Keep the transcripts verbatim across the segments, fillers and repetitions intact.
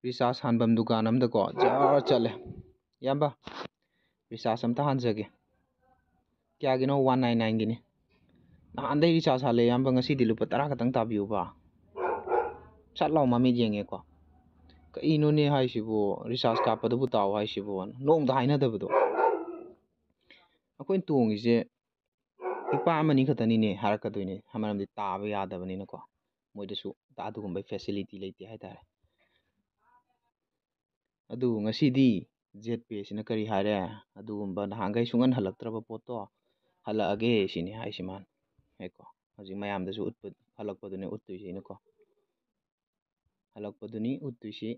Recharge ꯍꯥꯟꯐꯝ ꯗꯨꯀꯥꯟ ꯑꯝꯗꯀꯣ ꯖꯔ ꯆꯠꯂꯦ꯫ "ꯏꯌꯥꯝꯕ, ꯔꯤꯆꯥꯔꯖ ꯑꯝꯇ ꯍꯥꯟꯖꯒꯦ꯫" "ꯀꯌꯥꯒꯤꯅꯣ?" "One nine ꯅꯥꯏꯟꯒꯤꯅꯤ꯫" "ꯅꯍꯥꯟꯗꯩ ꯔꯤꯆꯥꯔꯖ ꯍꯥꯜꯂꯦ ꯏꯌꯥꯝꯕ, ꯉꯁꯤꯗꯤ ꯂꯨꯄꯥ ꯇꯔꯥ ꯈꯛꯇꯪ ꯇꯥꯕꯤꯌꯨꯕ꯫" ꯁꯠ ꯂꯥꯎ ꯃꯃꯤꯠ ꯌꯦꯡꯉꯦꯀꯣ꯫ "ꯀꯩꯅꯣꯅꯦ ꯍꯥꯏꯁꯤꯕꯨ, ꯔꯤꯆꯥꯔꯖ ꯀꯥꯞꯄꯗꯕꯨ ꯇꯥꯎ ꯍꯥꯏꯁꯤꯕꯨ?" ꯅꯣꯡꯃꯇ ꯍꯥꯏꯅꯗꯕꯗꯣ꯫ ꯑꯩꯈꯣꯏꯅ ꯇꯣꯡꯉꯤꯁꯦ ꯂꯨꯄꯥ ꯑꯃꯅꯤ ꯈꯛꯇꯅꯤꯅꯦ ꯍꯥꯏꯔꯛꯀꯗꯣꯏꯅꯦ, ꯃꯔꯝꯗꯤ ꯇꯥꯕ ꯌꯥꯗꯕꯅꯤꯅꯀꯣ꯫ ꯃꯣꯏꯗꯁꯨ ꯑꯗꯨꯒꯨꯝꯕꯩ ꯐꯦꯁꯤꯂꯤꯇꯤ ꯂꯩꯇꯦ ꯍꯥꯏꯇꯥꯔꯦ꯫ ꯑꯗꯨꯕꯨ ꯉꯁꯤꯗꯤ ꯖꯦꯠ ꯄꯦꯁꯤꯅ ꯀꯔꯤ ꯍꯥꯏꯔꯦ? ꯑꯗꯨꯒꯨꯝꯕ ꯅꯍꯥꯟꯈꯩ ꯁꯨꯡꯍꯟ ꯍꯜꯂꯛꯇ꯭ꯔꯕ ꯄꯣꯠꯇꯣ ꯍꯜꯂꯛꯑꯒꯦ ꯁꯤꯅꯤ ꯍꯥꯏꯁꯤ ꯃꯥꯅ꯫ ꯍꯥꯏꯀꯣ, ꯍꯧꯖꯤꯛ ꯃꯌꯥꯝꯗꯁꯨ ꯎꯠꯄ, ꯍꯜꯂꯛꯄꯗꯨꯅꯦ ꯎꯠꯇꯣꯏꯁꯦ ꯑꯩꯅꯀꯣ꯫ ꯍꯜꯂꯛꯄꯗꯨꯅꯤ ꯎꯠꯇꯣꯏꯁꯤ꯫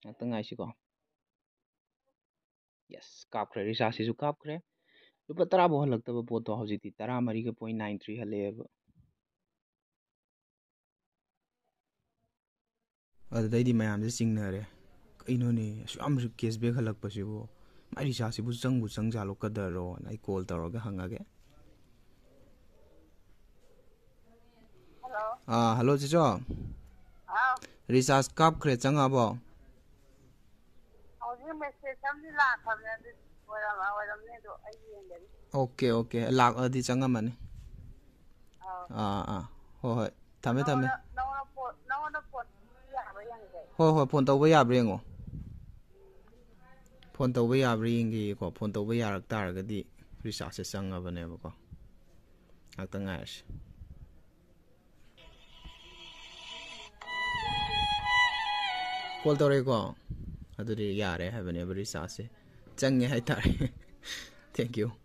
ꯉꯥꯛꯇꯪ ꯉꯥꯏꯁꯤꯀꯣ꯫ ꯌꯦꯁ, ꯀꯥꯞꯈ꯭ꯔꯦ, ꯔꯤꯆꯥꯔꯖꯁꯤꯁꯨ ꯀꯥꯞꯈ꯭ꯔꯦ꯫ ꯂꯨꯄꯥ ꯇꯔꯥꯐꯥꯎ ꯍꯜꯂꯛꯇꯕ ꯄꯣꯠꯇꯣ ꯍꯧꯖꯤꯛꯇꯤ ꯇꯔꯥꯃꯔꯤꯒ ꯄꯣꯏꯟ ꯅꯥꯏꯟ ꯊ꯭ꯔꯤ ꯍꯜꯂꯛꯑꯦꯕ꯫ ꯑꯗꯨꯗꯩꯗꯤ ꯃꯌꯥꯝꯁꯦ ꯆꯤꯡꯅꯔꯦ, "ꯀꯩꯅꯣꯅꯦ, ꯑꯁꯨꯛ ꯌꯥꯝ ꯀꯦꯁꯕꯦꯛ ꯍꯜꯂꯛꯄꯁꯤꯕꯨ? ꯃꯥꯏ ꯔꯤꯆꯥꯔꯖꯁꯤꯕꯨ ꯆꯪꯕꯨ ꯆꯪꯖꯥꯠꯂꯣ, ꯀꯗꯔꯣꯅ?" ꯑꯩ ꯀꯣꯜ ꯇꯧꯔꯒ ꯍꯪꯉꯒꯦ꯫ ꯍꯜꯂꯣ꯫ ꯑꯥ, ꯍꯜꯂꯣ, ꯆꯦꯆꯣ꯫ ꯍꯥꯎ꯫ ꯔꯤꯆꯥꯔꯖ ꯀꯥꯞꯈ꯭ꯔꯦ, ꯆꯪꯉꯕꯣ? ꯍꯧꯖꯤꯛ ꯃꯦꯁꯦꯖ ꯑꯃꯗꯤ ꯂꯥꯛꯈ꯭ꯔꯕꯅꯦ, ꯑꯗꯨ ꯑꯣꯏꯔꯝ-, ꯑꯣꯏꯔꯝꯅꯤ, ꯑꯗꯣ ꯑꯩ ꯌꯦꯡꯗꯔꯤ꯫ ꯑꯣꯀꯦ, ꯑꯣꯀꯦ, ꯂꯥꯛꯑꯗꯤ ꯆꯪꯉꯝꯃꯅꯤ꯫ ꯑꯥ꯫ ꯑꯥ, ꯑꯥ, ꯍꯣꯏ, ꯍꯣꯏ, ꯊꯝꯃꯦ, ꯊꯝꯃꯦ꯫ ꯅꯉꯣꯟꯗ, ꯅꯉꯣꯟꯗ ꯐꯣꯟ, ꯅꯉꯣꯟꯗ ꯐꯣꯟ ꯌꯥꯕ꯭ꯔꯥ ꯌꯦꯡꯒꯦ꯫ ꯍꯣꯏ, ꯍꯣꯏ, ꯐꯣꯟ ꯇꯧꯕ ꯌꯥꯕ꯭ꯔꯥ ꯌꯦꯡꯉꯣ꯫ ꯐꯣꯟ ꯇꯧꯕ ꯌꯥꯕ꯭ꯔꯥ ꯌꯦꯡꯒꯦꯀꯣ꯫ ꯐꯣꯟ ꯇꯧꯕ ꯌꯥꯔꯛ ꯇꯥꯔꯒꯗꯤ ꯔꯤꯆꯥꯔꯖꯁꯦ ꯆꯪꯉꯕꯅꯦꯕꯀꯣ꯫ ꯉꯥꯛꯇꯪ ꯉꯥꯏꯔꯁꯤ꯫ ꯀꯣꯜ ꯇꯧꯔꯛꯑꯦꯀꯣ꯫ ꯑꯗꯨꯗꯤ ꯌꯥꯔꯦ ꯍꯥꯏꯕꯅꯦꯕ, ꯔꯤꯆꯥꯔꯖꯁꯦ ꯆꯪꯉꯦ ꯍꯥꯏꯇꯥꯔꯦ꯫ Thank you꯫